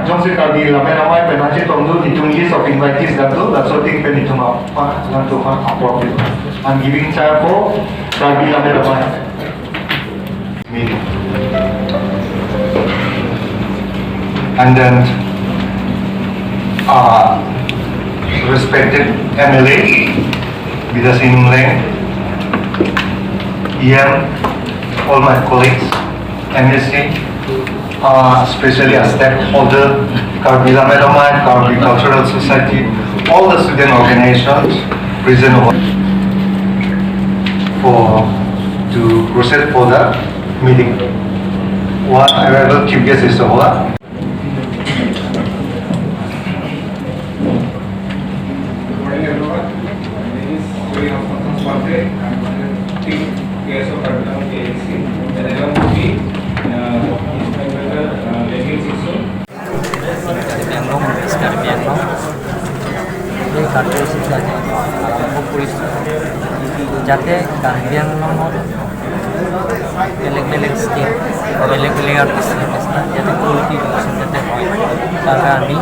Jongse Karbi Lameramai Penachi Tongdu Nitung list of invitees Dantu Latsoting Penitung Lantu appropriate. I'm giving chair for Karbi Lameramai meeting. And then respected MLA Bidasin Leng, EM, all my colleagues, MSc, especially a stakeholder, Karbi Lameramai, Karbi Cultural Society, all the student organizations present over for to proceed for the meeting. One arrival chief guest is over. Good morning everyone. My name is Sri Hassan Pate. I'm the chief guest of Karbi Anglong KAAC, and along with me is my brother Legin Sikso. Karbi Anglong, west Karbi Anglong এই কাৰ্যসূচীটো আজি আৰম্ভ কৰিছোঁ, যাতে কাৰ্বি আংলঙত বেলেগ বেলেগ state, বেলেগ বেলেগ আৰু ডিষ্ট্ৰিক্ট নিচিনা ইয়াতে কোৱালিটি এডুকেশ্যন যাতে হয়, তাৰ কাৰণে আমি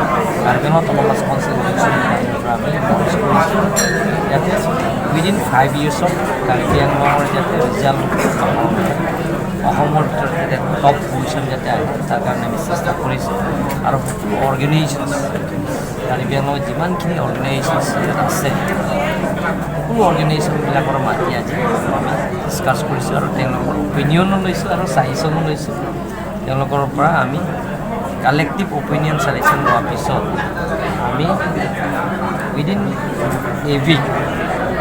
Karbi Anglong autonomous council education পৰা আমি লঞ্চ কৰিছোঁ। ইয়াতে উইদিন 5 ইয়েৰ্ছত কাৰ্বি আংলঙৰ যাতে ৰিজাল্ট অসমৰ ভিতৰত যাতে টপ পজিশ্যন যাতে আহে, তাৰ কাৰণে আমি চেষ্টা কৰিছোঁ। আৰু সকলো অৰ্গেনাইজেশ্যনছ, কাৰ্বি আংলঙত যিমানখিনি অৰ্গেনাইজেশ্যনছ ইয়াত আছে, সকলো অৰ্গেনাইজেশ্যনবিলাকৰ মাতি আজি আমি ডিছকাছ কৰিছোঁ আৰু তেওঁলোকৰ অপিনিয়নো লৈছোঁ আৰু ছাজেশ্যনো লৈছোঁ। তেওঁলোকৰ পৰা আমি কালেক্টিভ অপিনিয়ন, ছাজেশ্যন লোৱাৰ পিছত আমি within a week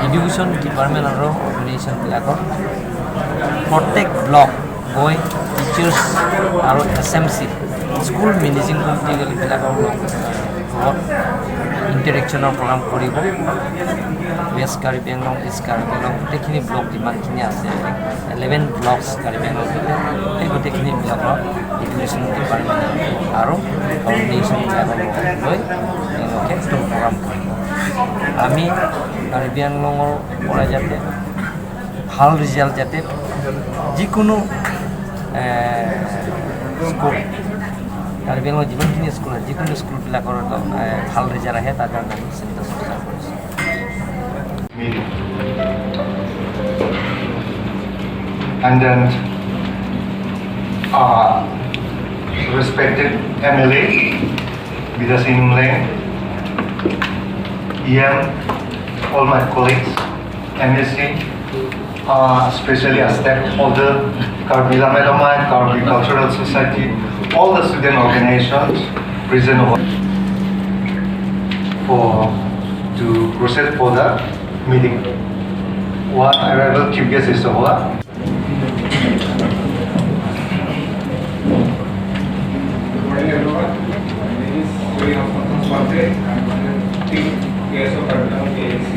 education department আৰু অৰ্গেনাইজেশ্যনবিলাকৰ প্ৰত্যেক ব্লক গৈ টিচাৰ্ছ আৰু S M C, school managing কমিটিবিলাকৰ লগত ইণ্টাৰেকশ্যনৰ প্ৰগ্ৰাম কৰিব। ৱেষ্ট কাৰ্বি আংলং, ইষ্ট কাৰ্বি আংলং গোটেইখিনি ব্লক যিমানখিনি আছে, 11 ব্লকছ কাৰ্বি আংলং, সেই গোটেইখিনি ব্লকৰ এডুকেশ্যন ডিপাৰ্টমেণ্ট আৰু অৰ্গেনাইজেশ্যনবিলাকৰ লগত গৈ তেওঁলোকে টুৰ প্ৰগ্ৰাম কৰিব। আমি কাৰ্বি আংলঙৰ পৰা যাতে ভাল ৰিজাল্ট, যাতে যিকোনো স্কুল, কাৰ্বি আংলঙত যিমানখিনি স্কুল আছে, যিকোনো স্কুলবিলাকৰ ভাল ৰিজাল্ট আহে, তাৰ কাৰণে আমি চিন্তা চৰ্চা কৰিছোঁ। Meeting. And then respected MLA Bidasin Leng, EM, all my colleagues, MSc, especially a stakeholder, Karbi Lameramai, Karbi Cultural Society, all the student organizations present over for to proceed for the meeting. One arrival chief guest is over. Good morning everyone. My name is Sri Hassan Pate. I'm the chief guest of Karbi Anglong KAAC.